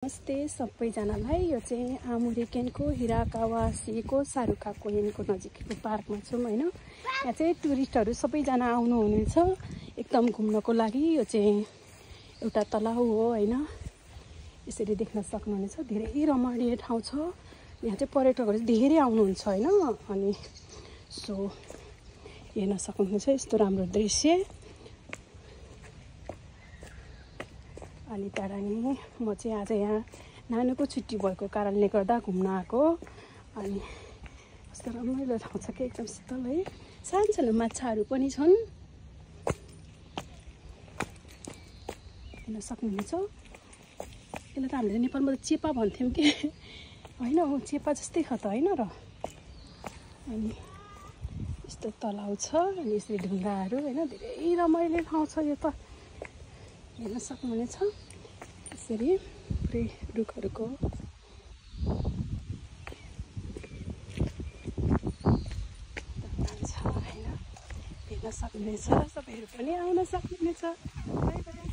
नमस्ते सबैजनालाई। यो चाहिँ आमुरेकेनको हिराकावासीको सारुकाको यहाँको नजिकैको पार्कमा छौँ हैन। यहाँ चाहिँ टुरिस्टहरू सबैजना आउनुहुनेछ एकदम घुम्नको लागि। यो चाहिँ एउटा तलाउ हो हैन, यसरी देख्न सक्नुहुनेछ। धेरै रमणीय ठाउँ छ। यहाँ चाहिँ पर्यटकहरू धेरै आउनुहुन्छ हैन। अनि सो हेर्न सक्नुहुनेछ यस्तो राम्रो दृश्य। अनि टाढा नि म चाहिँ आज यहाँ नानीको छुट्टी भएको कारणले गर्दा घुम्न आएको। अनि कस्तो रमाइलो ठाउँ छ कि एकदम शीतल है। सानो सानो माछाहरू पनि छन्, हेर्न सक्नुहुनेछ। यसलाई त हामीले नेपालमा त चेपा भन्थ्यौँ कि होइन, हो चेपा जस्तै छ त होइन र। अनि यस्तो तलाउ छ अनि यसरी ढुङ्गाहरू होइन, धेरै रमाइलो ठाउँ छ यो त। हेर्न सक्नुहुनेछ यसरी पुरै रुखहरूको छ होइन। हेर्न सक्नुहुनेछ, सबैहरू पनि आउन सक्नुहुनेछ। By by.